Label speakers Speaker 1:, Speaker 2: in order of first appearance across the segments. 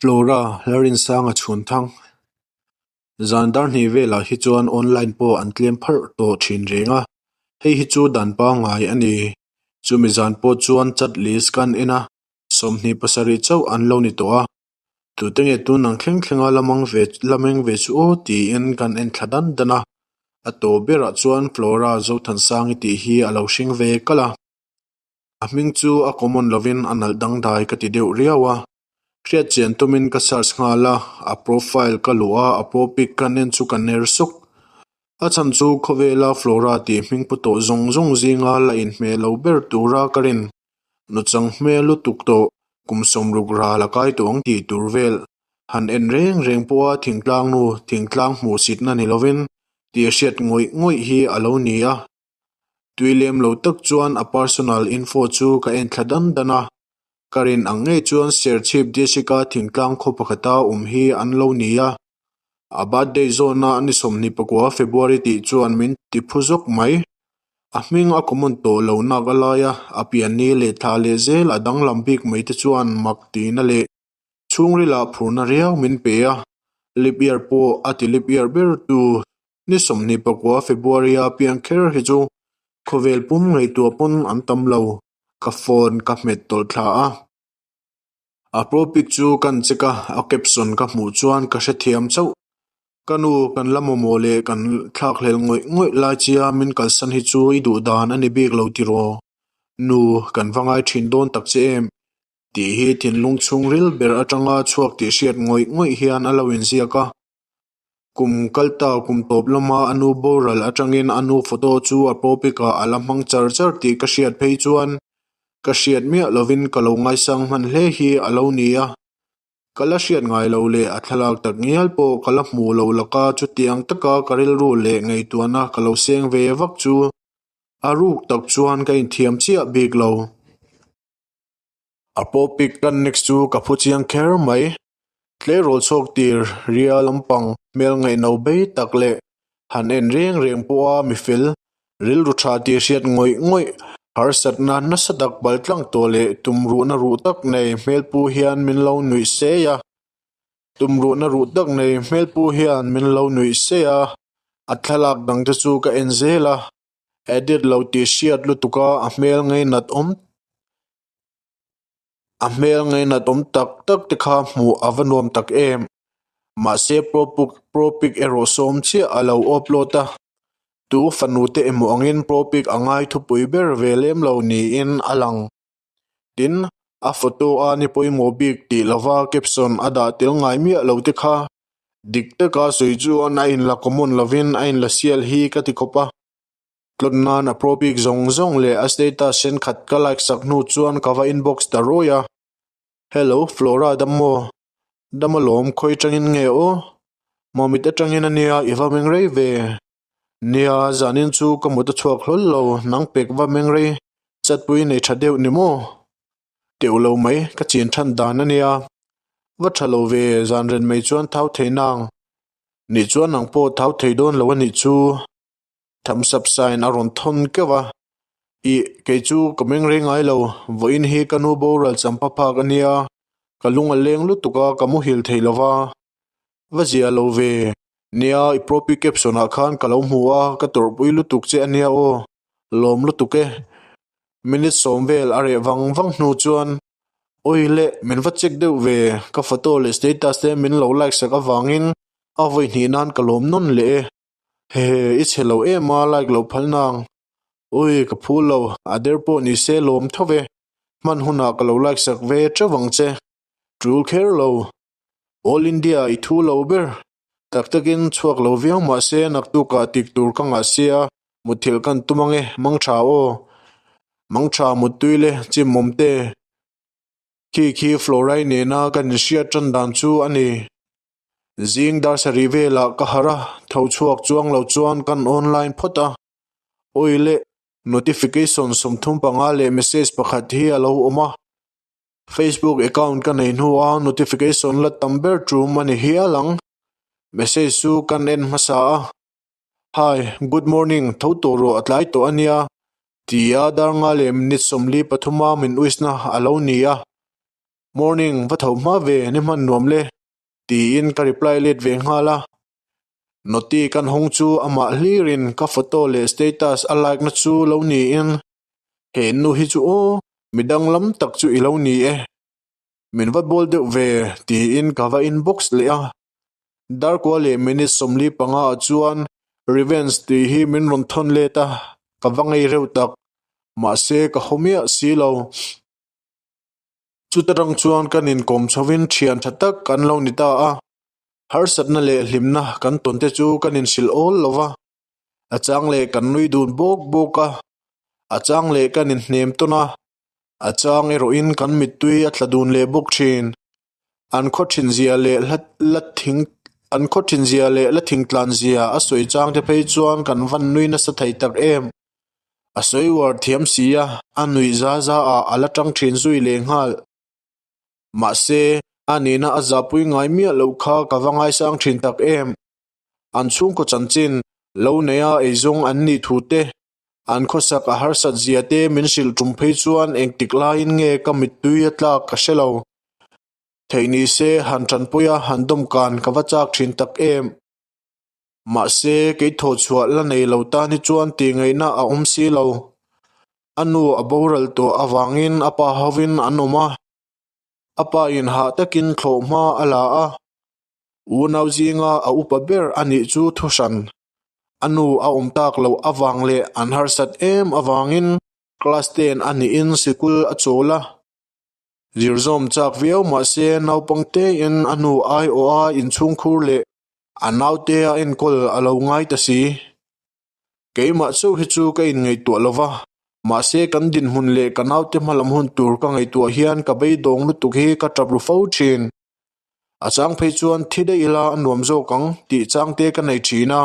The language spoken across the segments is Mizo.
Speaker 1: Flora, Lalrinsanga chhunthang. Zan dar hnih velah hi chuan online pawh an tlem pharh tawh thin reng a, hei hi chu dan pangngai a ni. Chumi zan pawh chuan chat list kan en a, 27 chauh an lo ni tawh a. Tute nge tun ang thleng thlenga la mang ve la meng ve chu aw tiin kan en thla dan dan a. A tawp berah chuan Flora Zothansangi tih hi a lo hring ve kalh a. A hming chu a common lovin a nalh dangdai ka ti deuh riau a. Hriat chian tumin ka search nghal a, a profile ka luh a, a pro pic ka nen chu ka ner suk. A chhan chu khawvela Flora tih hming pu tawh zawng zawng zinga la inhmeh lo ber tura ka rin. Nuchang hmel lutuk tawh, kum 60 ral a kai tawh ang tih tur vel. Han en reng reng pawha thingtlang nu, thingtlang hmuhsitna ni lovin tih hriat ngawih ngawih hi a lo ni a. Tui lem lo tak chuan a personal info chu ka en thla dan dan a. Ka rin ang ngei chuan Serchhip District-a thingtlang khaw pakhata awm hi an lo ni a. A birthday zawna ni 24 February tih chuan min ti phu zawk mai. A hming a common tawh lo nak a laia a pianni leh thla leh zel a danglam bik mai te chuan mak tihna leh chhungrilah phurna riau min pe a. Leap year pawh a ti leap year ber tu Ni 24 February-a piang kher hi chu khawvel pum ngaihtuah pawn an tam lo, ka phone ka hmet tawlh thla a. A pro pic chu kan check a, a caption ka hmuh chuan ka hrethiam chauh. Ka nu kan la mamawh leh kan thlakhlel ngawih ngawih lai chia min kalsan hi chu i duh dan a ni bik lo tiraw? Nu, kan va ngai thin dawn tak che em? Tih hi thinlung chhungril ber atanga chhuak tih hriat ngawih ngawih hian a lo inziak a. Kum kalta kum tawp lama a nu boral atangin a nu photo chu a topic ah a la hmang char char tih ka hriat phei chuan ka hriat miah lovin ka lo ngaisang hman hle hi a lo ni a. Ka la hriat ngai lo leh a thlalak tak ngial pawh ka la hmuh lo laka chutiang taka ka rilru leh ngaihtuahna ka lo seng ve vak chu a ruk tak chuan ka inthiam chiah bik lo. A topic kan next chu ka phu chiang kher mai. Tleirawl chhuak tir ria lampang hmel ngaihno bei tak leh han en reng reng pawha mi fel, rilru tha tih hriat ngawih ngawih, harsatna nasa tak bal tlang tawh leh tumruhna ruh tak nei hmelpu hian min lo nuih sei a. Tumruhna ruh tak nei hmelpu hian min lo nuih sei a, a thlalak dangte chu ka en zel a, edit lo tih hriat lutuka a hmel ngainat awm. A hmel ngainat awm tak tak te kha hmuh a va nuam tak em. Mahse pro puk pro pic erawh sawm chiah a lo upload a. Tu fanu te emaw angin pro pic a ngai thupui ber ve lem lo niin a lang. Tin, a photo a ni pawimawh bik tih lova caption a dah tel ngai miah lo te kha dik taka sawi chuan a inla common lovin a inla sial hi ka ti khawp a. Tlawt nan a pro bik zawng zawng leh a status thenkhat ka like sak hnu chuan ka va inbox ta rawi a. Hello Flora dam maw? Dam alawm khawi tangin nge aw? Mamit atangin ania i va meng rei ve. Nia zanin chu ka mut a chhuak hlawl lo nang pek va meng rei chatpui nei tha deuh ni maw? Teuh lo mai ka chin than dan ania. Va tha lo ve zan ren mai chuan thau thei nang. Nih chuan nang pawh thau thei dawn lo anih chu. Thumbs up sign a rawn thawn keuh a, Ih, kei chu ka meng rei ngai lo, vawiin hi ka nu boral champa phak a nia, ka lung a leng lutuk a, ka muhil thei lo va. Va zia lo ve, nia i propi caption ah khan ka lo hmu a, ka tawrhpui lutuk che a nia aw, lawm lutuk e. Minute 10 vel a reh vang vang hnu chuan, Awi le, min va check deuh ve, ka photo leh status te min lo like sak avangin a vawi hnih nan ka lawm nawn leh e. Hehe, i chhe lo em a, like lo phal nang. Ui, ka phul lo, a der pawh ni se lawm tho ve. Hman hunah ka lo like sak ve teuh ang che. Tul kher lo. All India i thu lo ber. Tak takin chhuak lo viau mah se naktukah tik tur ka ngah sia, mutthilh kan tum ange, mangtha aw. Mangtha muttui le, chimawm te. Khi khi Florai nena kan inhriat tan dan chu a ni. Zing dar sarih velah ka harh a, tho chhuak chuang lo chuan kan online phawt a. Awi le, notification 35 leh message pakhat hi a lo awm a. Facebook account ka nei hnua notification la tam ber tum a ni hial ang. Message chu kan en hmasa a. Hi, good morning, tho tawh rawh a tlai tawh a nia, tia dar nga leh minute 43 a min uisna a lo ni a. Morning, va tho hma ve, ni hman nuam le, tiin ka reply let ve nghal a. Noti kan hawng chu amah hlirin ka photo leh status a like na chu lo niin, He nu hi chu aw, mi danglam tak chu i lo ni e. Min va bawl deuh ve, tiin ka va inbox leh a. Darkua leh minute 45 ah chuan Revenge tih hi min rawn thawn let a, ka va ngei reuh tak. Mahse ka haw miah si lo. Chuta rang chuan kan inkawm chhovin thian tha tak kan lo ni ta a. Harsatna leh hlimna kan tawn te chu kan inhrilh awl lo va. A chang leh kan nui dun bawk bawk a, a chang leh kan inhnem tawn a, a chang erawhin kan mittui a tla dun leh bawk thin. An khaw thin zia leh la thing an khaw thin zia leh la thing tlan zia a sawi chang te phei chuan kan van nui nasa thei tak em. A sawi uar thiam si a, a nuih za za ah a la tang thin zui leh nghal. Mahse, a nihna a zahpui ngai miah loh kha ka va ngaisang thin tak em. An chhungkaw chanchin lo neia eizawng an nih thu te, An khawsak a harsat zia te min hrilh tum phei chuan engtik laiin nge ka mittui a tlak ka hre lo. Theih ni se han tanpui a han dawmkan ka va chak thin tak em. Mahse kei thawhchhuah la nei lo tan hi chuan tih ngaihna a awm si lo. A nu a boral tawh avangin a pa hovin an awm a. A pa in hah takin thlawh hma a la a. Unau zinga a upa ber a nih chu thuhran. A nu a awm tak loh avang leh an harsat em avangin class 10 a nihin sikul a chawl a. Zirzawm chak viau mahse naupang tein a nu aiawha inchhungkhur leh a naute a enkawl a lo ngai ta si. Keimah chauh hi chu ka inngaihtuah lo va, mahse kan dinhmun leh ka naute hmalam hun tur ka ngaihtuah hian ka beidawng lutuk hi ka tap ru fo thin. A chang phei chuan thi daih ila a nuam zawk ang tih changte ka nei thin a,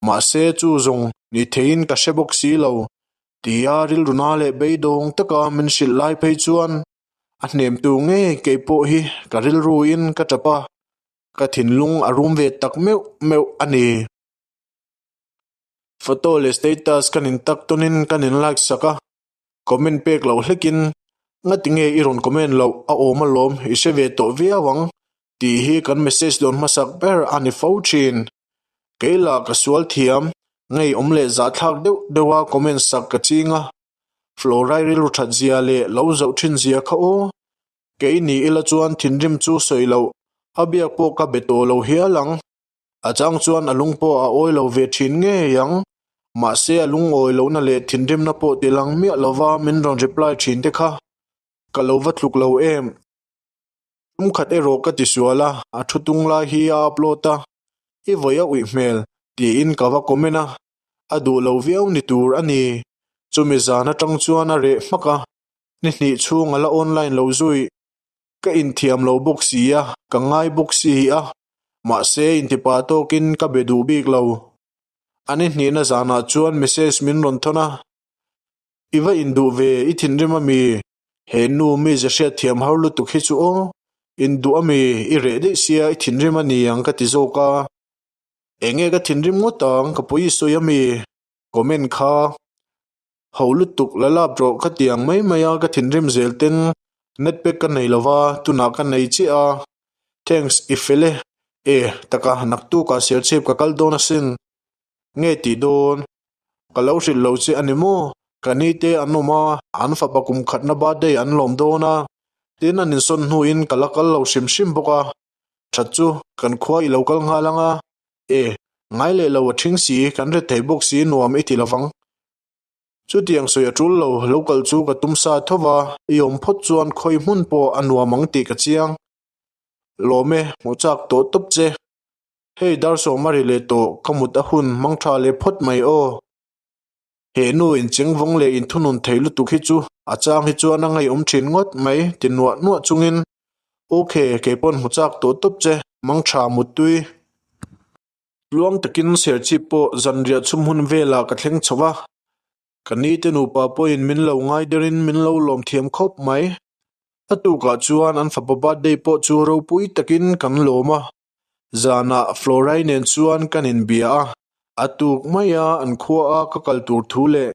Speaker 1: mahse chu zawng ni theiin ka hre bawk si lo tia rilruna leh beidawng taka min hrilh lai phei chuan a hnemtu ngei kei pawh hi ka rilruin ka tap a, ka thinlung a rum ve tak meuh meuh a ni. Photo leh status kan in tak tawnin kan in like sak a, comment pek loh hlekin ngati nge i rawn comment loh a awm alawm i hre ve tawh viau ang tih hi kan message dawn hmasak ber a ni fo thin. Kei lah ka sual thiam, ngeiawm leh zahthlak deuh deuh a comment sak ka ching a, Florai rilru that zia leh lo zoh thin zia kha aw. Kei ni ila chuan thinrim chu sawi loh, a biak pawh ka be tawh lo hial ang. A chang chuan a lung pawh a awi lo ve thin ngei ang. Mahse a lungawi lohna leh thinrimna pawh ti lang miah lova min rawn reply thin te kha ka lo va tluk lo em. Tum khat erawh ka ti sual a, a thu tung lai hi a upload a, i vawi a uih hmel tiin ka va comment a, a duh lo viau ni tur a ni. Chumi zan atang chuan a reh hmak a, ni hnih chhung a la online lo zui. Ka inthiam lo bawk si a, ka ngai bawk si a, mahse intipa tawkin ka be duh bik lo. A ni hnihna zanah chuan message min rawn thawn a, I va induh ve, i thinrim a mi? He nu mize hriatthiam har lutuk hi chu aw, induh a mi, i reh daih sia i thinrim a ni ang ka ti zawk a. Enge ka thinrim ngawt ang, ka pawi i sawi a mi? Comment kha. Ho lutuk la lap rawh ka ti ang mai mai a, ka thinrim zel ten net pack ka nei lova, tunah ka nei chiah a, thanks i fel e, e taka naktukah serchhip ka kal dawn asin, nge tih dawn, ka lo hrilh lo che a ni maw, ka ni te an awm a, an fapa kum khatna birthday an lawm dawn a, tin an insawn hnuin ka la kal lo hrim hrim bawk a, that chu kan khua i lo kal nghal ang a, E, ngai leh lo a ṭhing si, kan ret thei bawk si nuam i ti lovang. Chutiang sawi a ṭul lo, lo kal chu ka tum sa tho va, i awm phawt chuan khawi hmun pawh a nuam ang tih ka chiang. Lawm e, hmuh chak tawh tawp che. Hei dar sawm a ri leh tawh, ka mut a hun hmang ṭha leh phawt mai aw. He nu inchengvawng leh inthunun thei lutuk hi chu a chang hi chuan a ngaihawm thin ngawt mai ti nuah nuah chungin Ok, kei pawn hmu chak tawh tawp che, mangtha muttui. Tluang takin Serchhip pawh zanriah chhum hun velah ka thleng chho va, ka nite nupa pawhin min lo ngai derin min lo lawm thiam khawp mai. A tukah chuan an fapa birthday pawh chu ropui takin kan lawm a. Zanah Florai nen chuan kan inbia a, a tuk maia an khuaa ka kal tur thu leh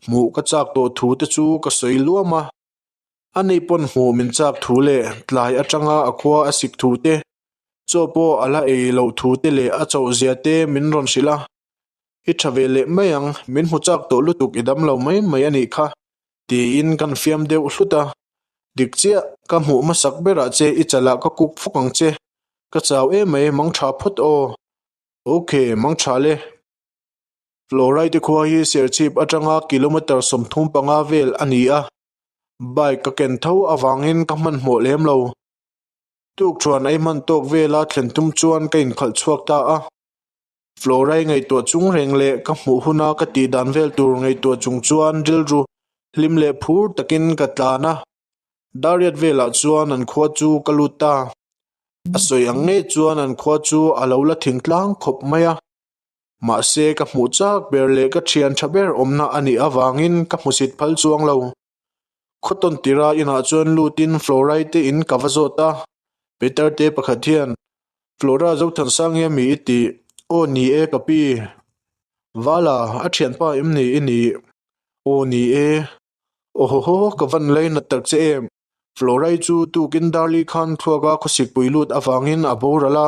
Speaker 1: hmuh ka chak tawh thu te chu ka sawi luam a. A nei pawn hmuh min chak thu leh tlai atanga a khua a sik thu te, chaw pawh a la ei loh thu te leh a chauh zia te min rawn hrilh a. I tha ve leh mai ang, min hmu chak tawh lutuk i dam lo mai mai a nih kha, tiin kan fiam deuh hlut a. Dik chiah, ka hmuh hmasak berah che i chalah ka kuk fawk ang che. Ka chau em mai, mang tha phawt aw. Ok, mang tha le. Florai te khua hi Serchhip atanga kilometre 35 vel a ni a, bike ka ken tho avangin ka hmanhmawh lem lo. Tukṭhuan ei hman tawk vela thlen tum chuan ka inkhalh chhuak ta a. Florai ngaihtuah chung reng leh ka hmuh huna ka tih dan vel tur ngaihtuah chung chuan rilru hlim leh phur takin ka tlan a. Dariat velah chuan an khua chu ka lut ta. A sawi ang ngei chuan an khua chu a lo la thingtlang khawp mai a. Mahse ka hmuh chak ber leh ka thian tha ber awmna a nih avangin ka hmusit phal chuang lo. Khawtawn tira inah chuan lutin Florai te in ka va zawt a, Peter te pakhat hian, Flora Zothansangi a mi i tih? Aw ni e ka pi. Vala, a thianpa em ni i nih? Aw ni e. Awhawhaw, ka van lainat tak che em? Florai chu tukin Darli khan thluaka khawsikpui lut avangin a boral a,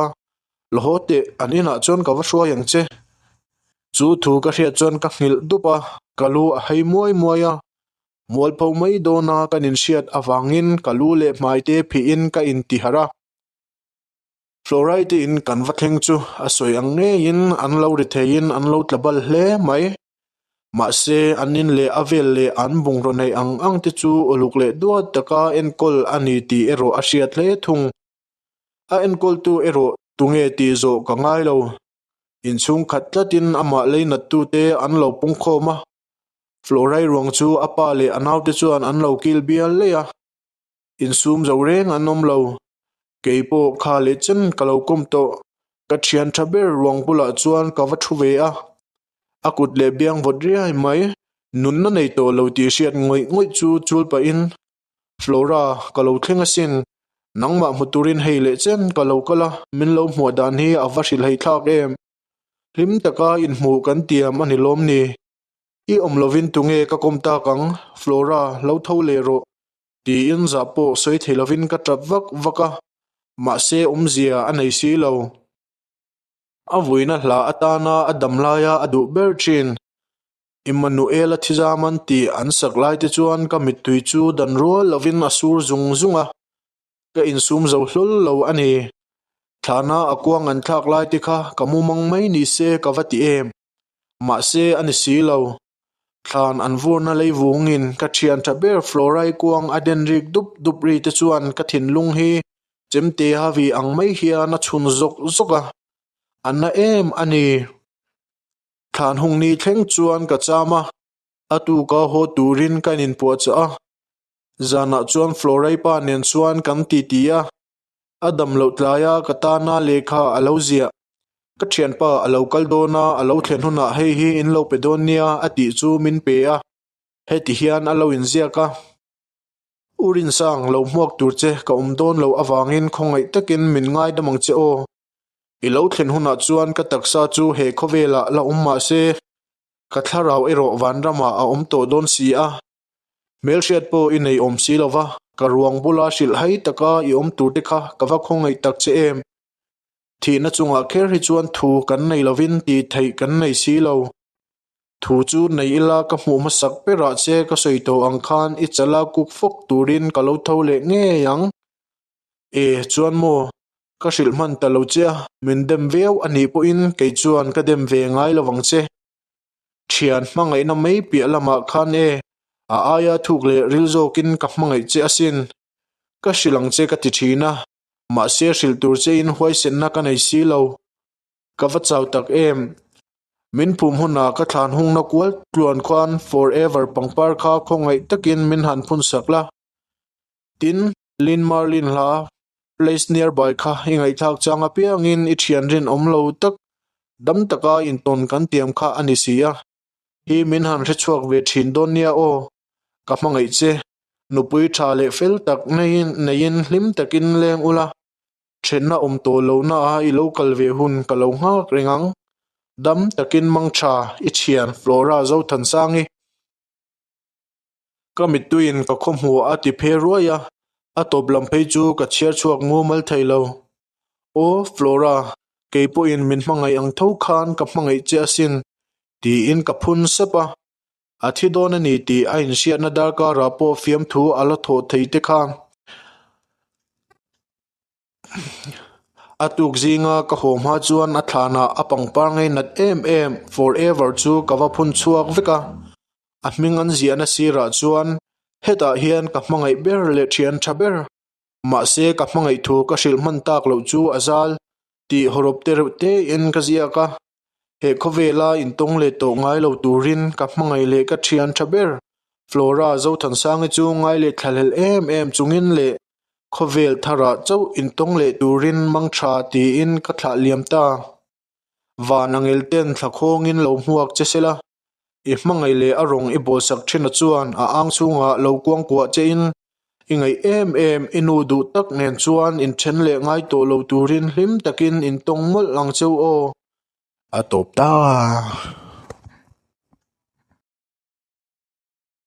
Speaker 1: La haw teh, an inah chuan ka va hruai ang che. Chu thu ka hriat chuan ka nghilh dup a, ka lu a hei muai muai a. Mualpho mai dawna kan inhriat avangin ka lu leh hmai te phihin ka intiharh a. Florai te in kan va thleng chu a sawi ang ngeiin an lo ri theiin an lo tla bal hle mai. Mahse, an in leh a vel leh an bungraw neih ang ang te chu uluk leh duat taka enkawl a ni tih erawh a hriat hle thung. A enkawltu erawh tunge tih zawh ka ngai lo. Inchhung khat tlatin amah leinattute an lo pungkhawm a. Florai ruang chu a pa leh a naute chuan an lo kil bial leh a. Insum zo reng an awm lo. Kei pawh kha leh chen ka lo kawm tawh. Ka thian tha ber ruang bulah chuan ka va thu ve a. A kut leh biang vawt riai mai. Nunna nei tawh lo tih hriat ngawih ngawih chu chul pahin, Flora, ka lo thleng asin. Nangmah hmu turin hei leh chen ka lo kal a, min lo hmuah dan hi a va hrilh hei thlak em. Hlim taka inhmuh kan tiam a ni lawm ni. I awm lovin tunge ka kawm tak ang, Flora, lo tho leh rawh. Tiin zah pawh sawi thei lovin ka tap vak vak a, mahse awmzia a nei si lo. A vuina hla atana a dam laia a duh ber thin. Immanuela thizaman tih an sak lai te chuan ka mittui chu dan rual lovin a sur zung zung a, ka insum zo hlawl lo a ni. Thlana a kuang an thlak lai te kha ka mumang mai ni se ka va ti em. Mahse a ni si lo. Thlan an vurna lei vungin ka thian tha ber Florai kuang a den rik dup dup ri te chuan ka thinlung hi chemte a vi ang mai hian a chhun zawk zawk a, a na em a ni. Thlan hung ni thleng chuan ka cham a, a tuka haw turin ka inpuahchah a. Zanah chuan Florai pa nen chuan kan titi a, A dam loh tlaia ka tana lehkha a lo ziah. Ka thianpa a lo kal dawn a, a lo thlen hunah hei hi in lo pe dawn nia a tih chu min pe a, heti hian a lo inziak a. U Rinsang, lo hmuak tur che ka awm dawn loh avangin khawngaih takin min ngaidam ang che aw. I lo thlen hunah chuan ka taksa chu he khawvelah la awm mah se, ka thlarau erawh vanramah a awm tawh dawn si a. Hmelhriat pawh i nei awm si lo va, ka ruang bula hrilh hai taka i awm tur te kha ka va khawngaih tak che em? Thihna chungah kher hi chuan thu kan nei lovin tih theih kan nei si lo. Thu chu nei ila ka hmuh hmasak berah che ka sawi tawh ang khan i chala kuk fawk turin ka lo tho leh ngei ang. E, chuan maw? Ka hrilh hman ta lo che a, min dem viau a nih pawhin kei chuan ka dem ve ngai lo vang che. Thian hmangaihna mai piah lamah khan e, a aia thuk leh ril zawkin ka hmangaih che asin. Ka hrilh ang che ka ti thin a, mahse hrilh tur chein huaisenna ka nei si lo. Ka va chau tak em. Min phum hunah ka thlan hungna kual tluan khan forever pangpar kha khawngaih takin min han phun sak la. Tin, Lin Marlin hla Place Nearby kha i ngaihthlak chang apiangin i thian rinawm lo tak dam taka intawn kan tiam kha a ni si a. Hi min han hre chhuak ve thin dawn nia aw. Ka hmangaih che. Nupui tha leh fel tak neiin hlim takin leng ula. Thenna awm tawh lohna a i lo kal ve hun ka lo nghak reng ang. Dam takin mang tha i thian Flora Zothansangi. Ka mittuiin ka khawhmuh a ti phe ruai a, a tawp lam phei chu ka chhiar chhuak mumal thei lo. Aw, Flora, kei pawhin min hmangaih ang tho khan ka hmangaih che asin, tiin ka phun sep a. A thi dawn a ni tih a inhriatna darkarah pawh fiamthu a la thawh thei te kha. A tuk zinga ka haw hma chuan a thlanah a pangpar ngainat em em forever chu ka va phun chhuak vek a. A hming an ziahna sirah chuan hetah hian ka hmangaih ber leh thian tha ber. Mahse ka hmangaih thu ka hrilh hman tak loh chu a zal tih hawrawp te reuh tein ka ziak a. He khawvela intawng leh tawh ngai lo turin ka hmangaih leh ka thian tha ber Flora Zothansangi chu ngai leh thlahlel em em chungin leh khawvel tharah chauh intawng leh turin mang tha tiin ka thlah liam ta. Van angel ten thla khawngin lo hmuak che sela, i hmangaih leh a rawng i bawlsak thin a chuan a ang chhungah lo kuangkuah che in i ngaih em em i nu duh tak nen chuan inthen leh ngai tawh lo turin hlim takin intawng mawlh ang cheu aw. A tawp ta.